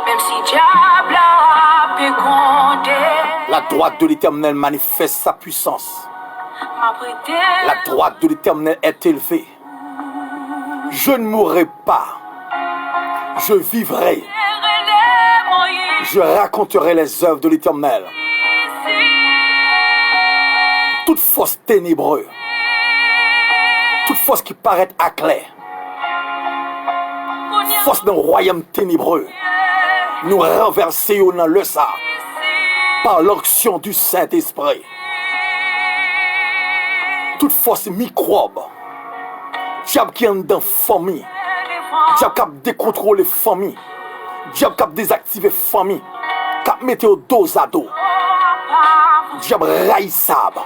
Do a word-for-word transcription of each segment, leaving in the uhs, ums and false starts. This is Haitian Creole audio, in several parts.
Menm si dyab la ap gronde. La droite de l'Éternel manifeste sa puissance. M ap rete. La droite de l'Éternel est élevée. Je ne mourrai pas. Je vivrai. Je raconterai les œuvres de l'Éternel. Tout fòs tenebre, tout fòs ki parèt aklè, fòs nan wayòm tenebre, nou ranvèse yo nan lè sa, par l'onction du Saint-Esprit. Tout fòs mikwòb, dyab ki anndan fanmi, dyab k ap dekontwole fanmi, dyab k ap dezaktive fanmi, k ap mete yo dozado, dyab rayisab.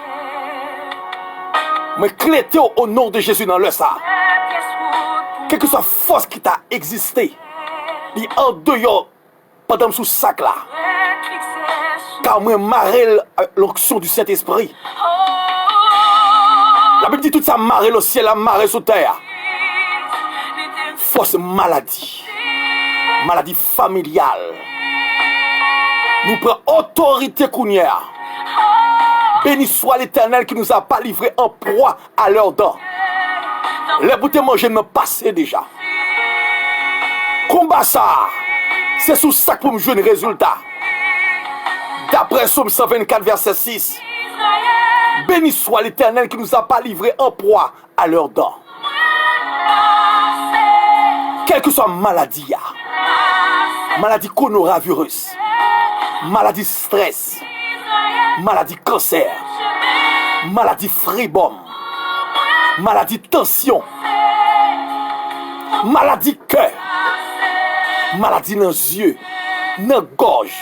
Mwen klete w o non de Jezi nan lè sa. Kèlkeswa fòs ki ta egziste, li andeyò pandan m sou sak la. Ka mwen mare l avèk l'onction du Saint-Esprit. Labib di tout sa mare nan syèl la mare sou tè a. Fòs maladi, maladi familyal. Nou pran otorite kounye a. Béni soit l'Éternel qui nous a pas livrés en proie à leurs dents. Lè pou te manje m nan pase deja. Konba sa a, se sou sak pou m jwenn rezilta. Daprè Sòm san vennkat vèsè sis, béni soit l'Éternel qui nous a pas livrés en proie à leurs dents. Kèlkeswa maladi a, maladi konoravirus, maladi strès, maladi kansè, maladi fribòm, maladi tansyon, maladi kè, maladi nan zye, nan gòj,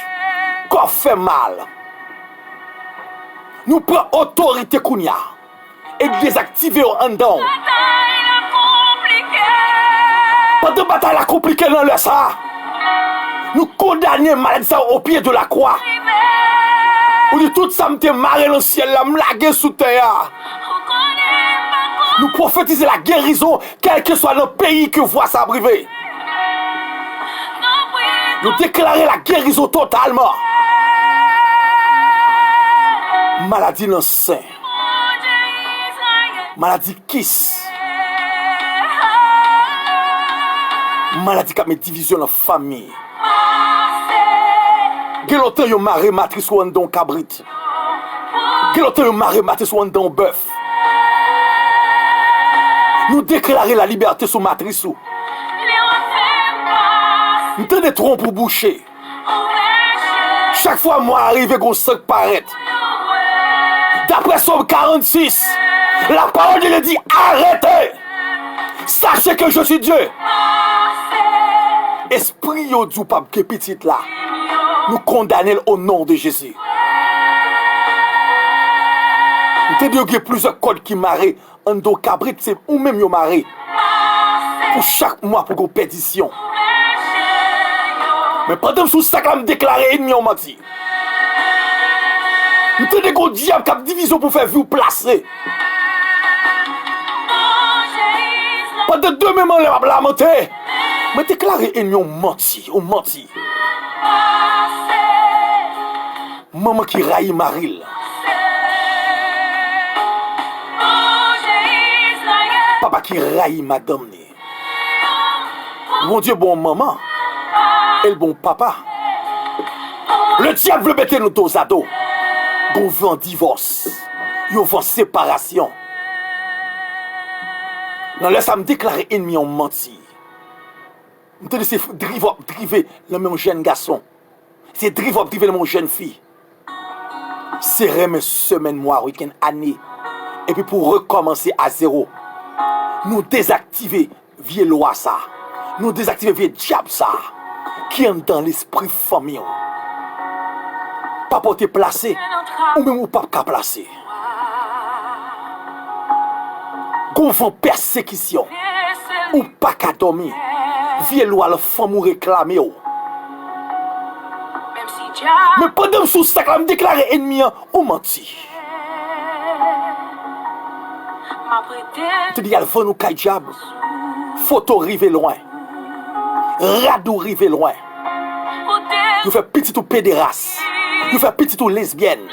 kò fè mal. Nou pran otorite kounye a e dezaktive yo anndan w. Pandan batay la konplike nan lè sa a, nou kondane maladi sa yo o pye de la kwa. Ou di, tout sa m te mare nan syèl la, m lage sou tè a. Nou pwofetize la gerizon, kèlkeswa nan peyi ke vwa sa ap rive. Nou deklare la gerizon totalman. Maladi nan sen. Maladi kis. Maladi k ap met divizyon nan fanmi. Gen lontan yo mare matris ou anndan yon kabrit. Gen lontan yo mare matris ou anndan yon bèf. Nou deklare la libète sou matris ou. M tande twonp ou bouche. Chak fwa mwa a rive, gon san k parèt. Daprè Sòm karannsis, la parole de Dieu dit, arrêtez! Sachez que je suis Dieu. Espri yo di w p ap gen pitit la, nou kondane l o non de Jezi. M tande yo gen plizyè kòd ki mare anndan yon kabrit, se ou menm yo mare. Pou chak mwa pou gon pèdisyon. Men pandan m sou sak la, m deklare enmi an manti. M tande gon dyab k ap divizyon pou fè vi w plase. Pandan demen m anlè m ap lamante, mwen deklare enmi an manti, ou manti. Manman ki rayi mari l. Papa ki rayi madanm li. Bondye bon manman, e l bon papa. Le dyab vle mete nou dozado. Gon van divòs, yon van separasyon. Nan lè sa, m deklare enmi an manti. M tande se drive w ap drive nan men yon jèn gason. Se drive w ap drive nan men yon jèn fi. Se renmen semèn, mwa, wikenn, ane. Epi pou rekòmanse a zewo. Nou dezaktive vye lwa sa. Nou dezaktive vye dyab sa ki anndan lespri fanmi w. Papa w te plase, ou menm ou p ap ka plase. Gon van pèsekisyon. Ou pa ka dòmi. Vye lwa l fanm ou reklame w. Men pandan m sou sak la, m deklare enmi an, ou manti. M te di al vann ou kay dyab. Foto rive lwen. Rad ou rive lwen. Yo fè pitit ou pederas. Yo fè pitit ou lesbyèn.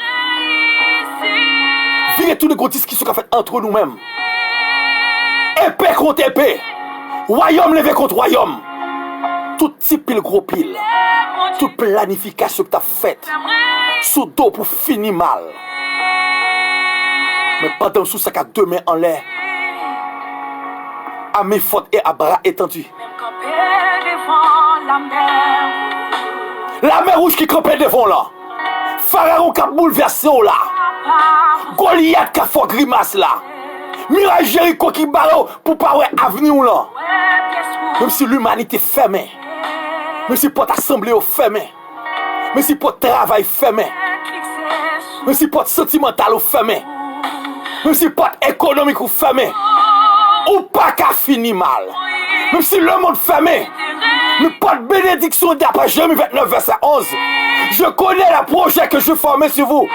Vire tounen gwo diskisyon k ap fèt antre nou menm. Epe kont epe. Wayòm leve kont wayòm. Tout ti pil gwo pil. Tout planifikasyon k t ap fèt sou do pou fini mal. Men pandan m sou sa k ap de men anlè, à main forte et à bras étendu. Lamè wouj ki kanpe devan w lan. Farawon k ap boulvèse w la. Golyat k ap fè w grimas la. Miray Jeriko ki bare w pou w pa wè avni w lan. Menm si limanite fèmen. Menm si pòt asanble yo fèmen. Menm si pòt travay fèmen. Menm si pòt santimantal ou fèmen. Menm si pòt ekonomik ou fèmen. Ou pa ka fini mal. Menm si lemonn fèmen. Men pòt benediksyon, d'après Jérémie vingt-neuf, verset onze. Je connais les projets que je formais sur vous.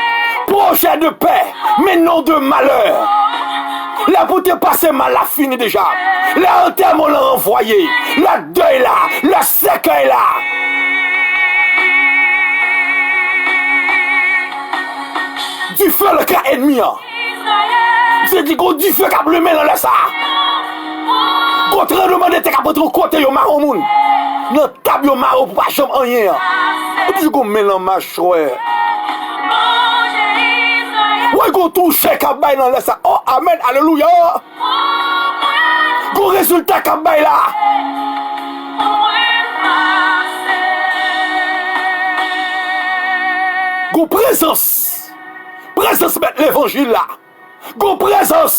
Projet de paix, mais non de malheur. Lè pou te pase mal la fini deja. Lè antèman lan ranvwaye. Lè dèy la. Lè sèkèy la. Dife nan kan ènmi an. Misye di gon dife k ap limen nan lè sa a. Gon tranblemanntè k ap antre yon kote yo mare yon moun. Nan tab yo mare w pou pa janm anyen an. Ou toujou gon men nan machwè. Woy, gon touche k ap bay nan lè sa. Oh, amèn, alelouya. Gon rezilta k ap bay la. Gon prezans. Prezans mèt levanjil la. Gon prezans.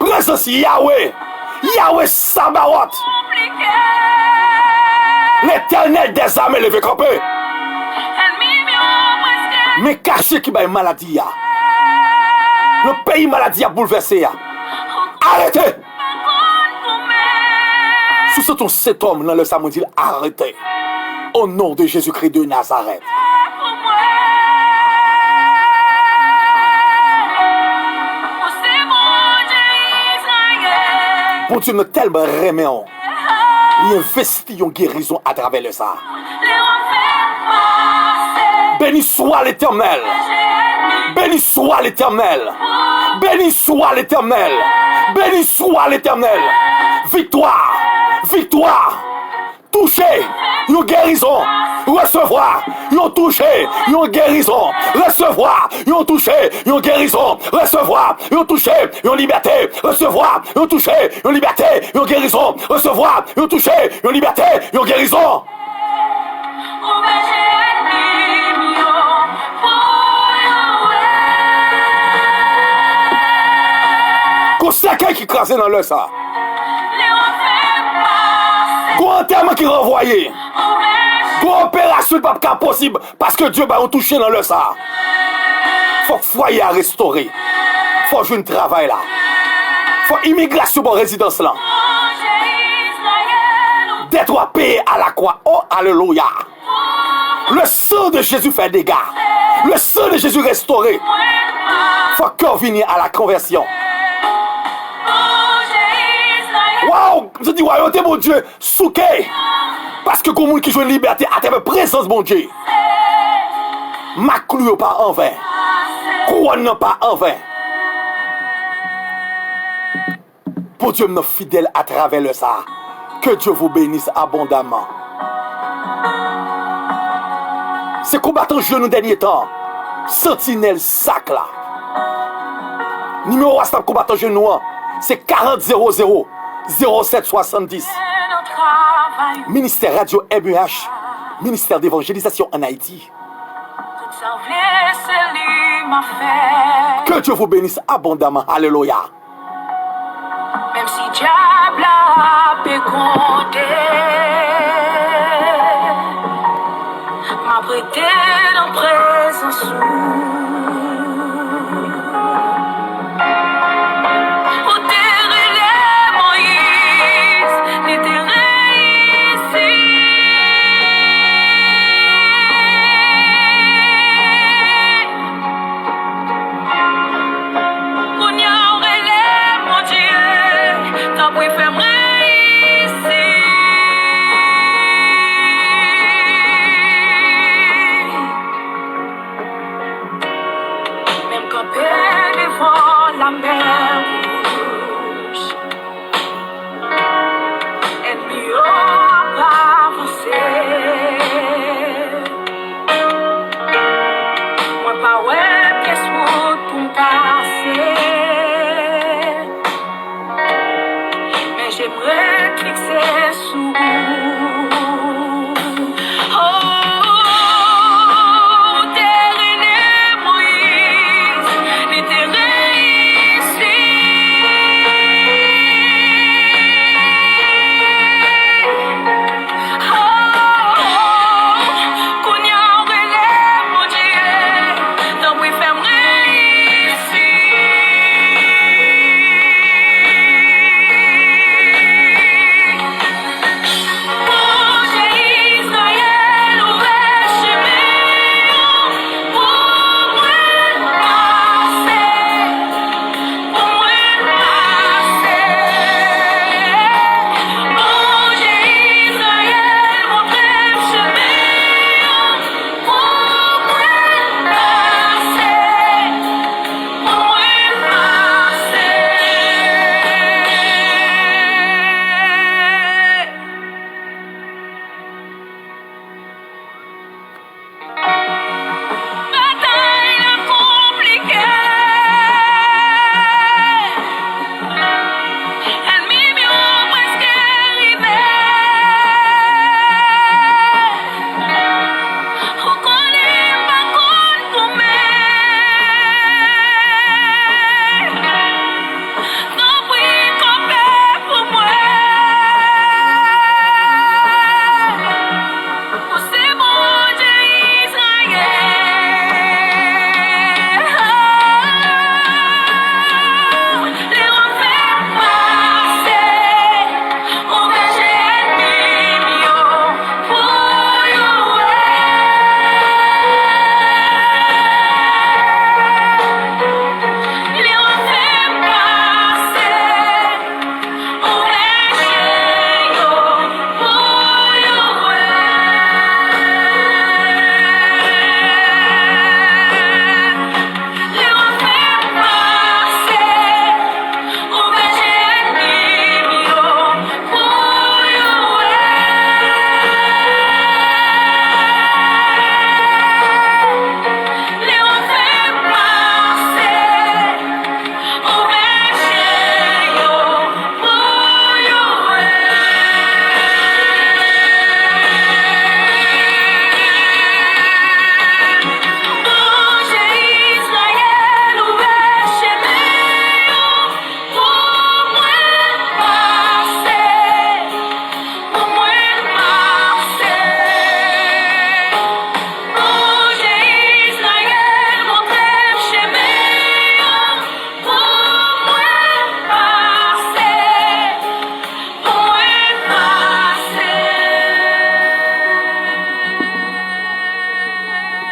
Prezans Yawe. Yawe Sabawòt. Letènèl dèzame leve kanpe. Men kache ki bay maladi a. Nan peyi maladi a boulvèse a. Arete! Sou sot yon sentòm nan lè sa mwen di l arete. Au nom de Jésus-Christ de Nazareth. Bondye nou tèlman renmen w. Li envesti yon gerizon atravè lè sa. Béni soit l'Éternel. Béni soit l'Éternel. Béni soit l'Éternel. Béni soit l'Éternel. Viktwa. Viktwa. Touche. Yon gerizon. Resevwa. Yon touche. Yon gerizon. Resevwa. Yon touche. Yon gerizon. Resevwa. Yon touche. Yon libète. Resevwa. Yon touche. Yon libète. Yon gerizon. Resevwa. Yon touche. Yon libète. Yon gerizon. Gon sèkèy ki kraze nan lè sa. Gon antèman ki ranvwaye. Gon operasyon ki p ap ka posib. Paske Dye ba yon touche nan lè sa a. Fòk fwaye a restore. Fò w jwenn travay la. Fò imigrasyon ba w rezidans lan. Dèt w a peye a la kwa. Oh, alelouya. Le sang de Jésus fait dégâts. Le sang de Jésus restore. Fòk kè w vini a la konvèsyon. Waw, m santi wayote Bondye souke. Paske gon moun ki jwenn libète atravè prezans Bondye. Mak klou yo pa anven. Kouwòn nan pa anven. Bondye m nan fidèl atravè lè sa. Que Dieu vous bénisse abondamment. Se konbatan jenou dènye tan. Santinèl sak la. Nimewo WhatsApp konbatan jenou an, se karant zewo zewo zewo sèt swasanndis. Ministère Radio M E H, Ministère d'Évangélisation en Haïti. Que Dieu vous bénisse abondamment. Alléluia. Menm si dyab la ap gronde, m ap rete nan prezans ou.